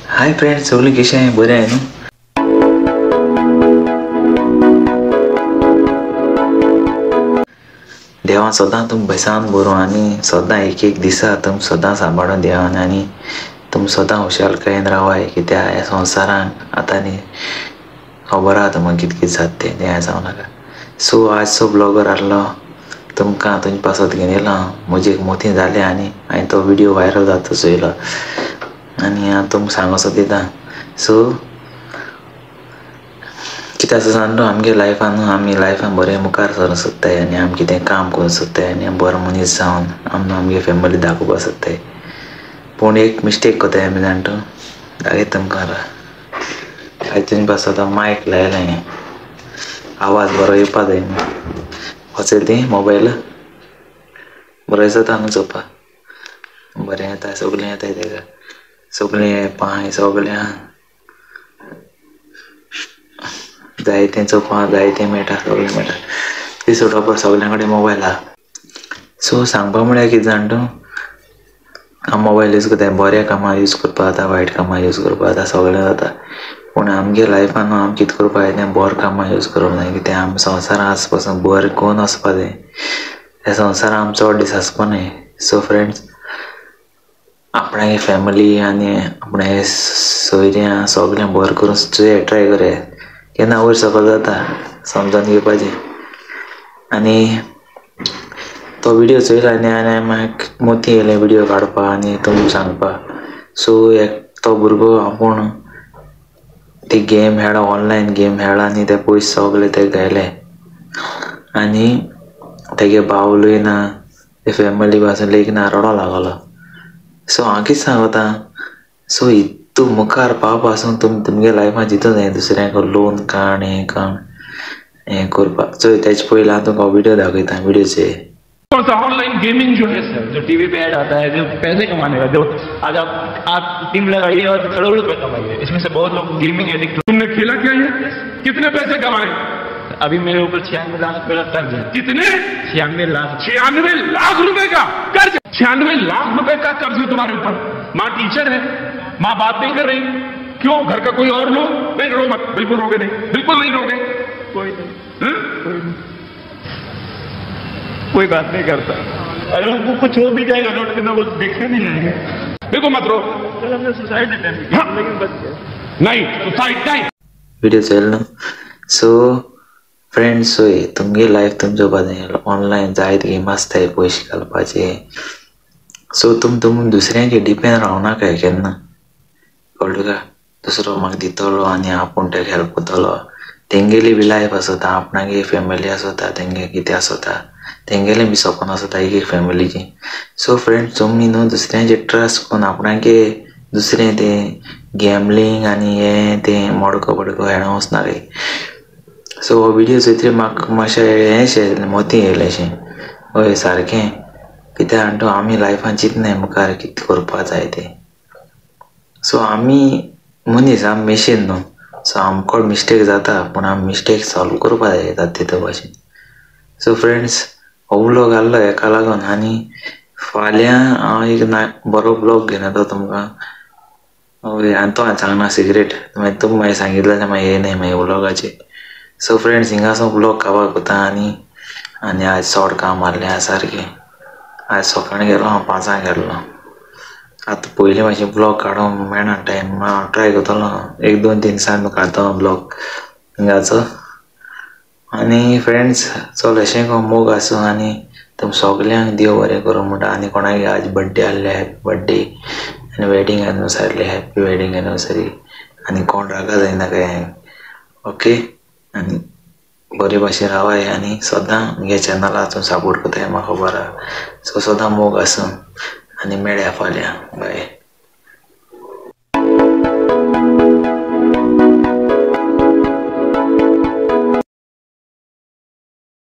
Hi friends, सगळीं कशें बरें आहे न्हू? देवान सदां तुम बेसान बरो आनी सदां एक एक दिसा तुम सदां सांबाळून देवान आनी तुम सदां खुशालकायेन रावाय. कित्याक ह्या संवसारान आतां न्ही खबर आहा तुमकां कितें कितें जाता तें, तें जावं नाका. सो आजचो ब्लॉगर आहलो तुमकां तुमचे पासत घेवन येयलो हांव. म्हजे एक मोती जालें आनी हांवें तो व्हिडियो व्हायरल जाता चोयलो आनी हांव तुमकां सांगोसो दिता. सो कितें आसा सांग, आमगे लायफान न्हू आमी लायफान बरें मुखार सरूंक सोदताय आनी आमी कितें काम करूंक सोदताय आनी बरो मनीस जावन आमी आमगे फॅमिली दाखोवपाक सोदताय. पूण एक मिस्टेक करताय आमी जाण तूं, दाखयता तुमकां. आयज तुमचे पासत हांव मायक लायला, हें आवाज बरो येवपा जाय न्हू. वचेल ती मोबायल बरो दिसता न्हू चोवपाक, बरें येता सगळें येता तेका, सगळें एपां सगळें जाय तें चोवपाक जाय तें मेळटा, सगळें मेळटा. ती सोडोवपाक सगळ्यां कडेन मोबायल आहा. सो सांगपा म्हळ्यार कितें जाण तूं, आमी मोबायल यूज करताय बऱ्या कामाक यूज करपाक जाता, वायट कामाक यूज करपाक जाता, सगळें जाता. पूण आमगे लायफान आमी कितें करपाक जाय तें बरें कामाक यूज करप जाय. कित्याक आमी संवसारान आस पासून बरें करून वचपा जाय. ह्या संवसारान आमी चड दीस आसपा न्हय. सो फ्रेंड्स, आपणागे फॅमिली आनी आपणागे सोयऱ्यां सगळें बरें करून चोया, ट्राय करया. केन्ना वयर सकयल जाता समजून घेवपाचें. आनी तो व्हिडियो चोयलो आनी आनी म्हाका मोती येयलें व्हिडियो काडपाक आनी तुमकां सांगपाक. सो एक तो भुरगो आपूण ती गेम खेळ्ळो, ऑनलायन गेम खेळ्ळो आनी ते पयशे सगळे ते गेले आनी तेगे बावलूय ना, ते फॅमिली पासून लेगीत रडो लागलो. सो हांव कितें सांगता, सो इतू मुखार पावपा पासून तुमी तुमगे लायफान चिंतूंक जाय दुसऱ्यांक लोन काड, हें काड, हें करपाक. चोय तेजे पयलीं हांव तुमकां व्हिडियो दाखयता, व्हिडियो चोय. कौन सा ऑनलाइन गेमिंग जो है सर, जो टीवी पे ऐड आता है, जो पैसे कमाने का, जो आज आप टीम लगाइए और करोड़ों रुपए कमाइए, इसमें से बहुत लोग गेमिंग एडिक्ट। तुमने खेला क्या ये? कितने पैसे कमाए? अभी मेरे ऊपर 96 लाख रुपए का कर्ज है। कितने? 96 लाख। 96 लाख रुपए का कर्ज, 96 लाख रुपए का कर्ज है तुम्हारे ऊपर। माँ टीचर है, माँ बात नहीं कर रही, क्यों? घर का कोई और लोग नहीं? रो मत, बिल्कुल रोगे नहीं, बिल्कुल नहीं रोगे। कोई नहीं, कोई नहीं, कोई बात नहीं करता। अगर उनको कुछ हो भी जाएगा लौट के ना, वो देखने नहीं आएंगे। देखो मत रो। हमने सुसाइड अटेम्प्ट किया लेकिन बच गया। नहीं, सुसाइड नहीं। व्हिडियो चोयलो न्हू. सो फ्रेंड्स, चोय तुमगे लायफ तुम चोवपा जाय. ऑनलायन जायत गेम आसताय पयशे घालपाचे. सो तुम तुम दुसऱ्यांचेर डिपेंड रावनाकाय केन्ना, कळ्ळें तुका? दुसरो म्हाका दितलो आनी आपूण तेका हेल्प करतलो. तेंगेली बी लायफ आसता, आपणागे फॅमिली आसता, तेंगे कितें आसता, तेंगेलें बी सपन आसता एक एक फॅमिलीचें. सो फ्रेंड्स, तुमी न्हू दुसऱ्यांचेर ट्रस्ट करून आपणागे दुसरें तें गॅमलींग आनी हें तें मडको बडको हेणो वचनाकाय. सो हो व्हिडियो चोयतरी म्हाका मातशें हें मोती येयलें अशें, हय सारकें. कित्याक जाण तूं, आमी लायफान चिंतनाय मुखार कितें करपा जाय तें. सो आमी मनीस, आमी मेशीन न्हू. सो आमकां मिस्टेक जाता, पूण आमी मिस्टेक सॉल्व करपा जाय जाता तितू भाशेन. सो फ्रेंड्स, हो व्लॉग आहलो हेका लागून आनी फाल्यां हांव एक ना बरो ब्लॉग घेवन येता तुमकां. हय, आनी तो हांवें सांगना सिक्रेट, मागीर तुमकां मागीर सांगितलें जाल्यार मागीर येयनाय मागीर व्लॉगाचेर. सो फ्रेंड्स, हिंगासून ब्लॉग काबार करता आनी आनी आज चोड काम आहलें आहा सारकें. आज सकाळीं गेलो हांव, 5 गेल्लो. आतां पयलीं मातशें ब्लॉग काडूंक मेळना टायम, हांव ट्राय करतलो 1-2-3 दिसान काडटलो ब्लॉग हिंगाचो. आनी फ्रेंड्स, चल अशें करून मोग आसूं आनी तुम सगल्यांक देव बरें करूं म्हणटा. आनी कोणाक आज बड्डे आहले हॅप्पी बड्डे, आनी वेडींग एनिवर्सरी आहले हॅप्पी वेडींग एनिवर्सरी. आनी कोण रागा जायना काय, ओके? आनी बरे भाशेन रावाय आनी सदां म्हगे चॅनलाक तुमी सपोर्ट करताय म्हाका खबर आहा. सो सदां मोग आसूं आनी मेळया फाल्यां, बाय.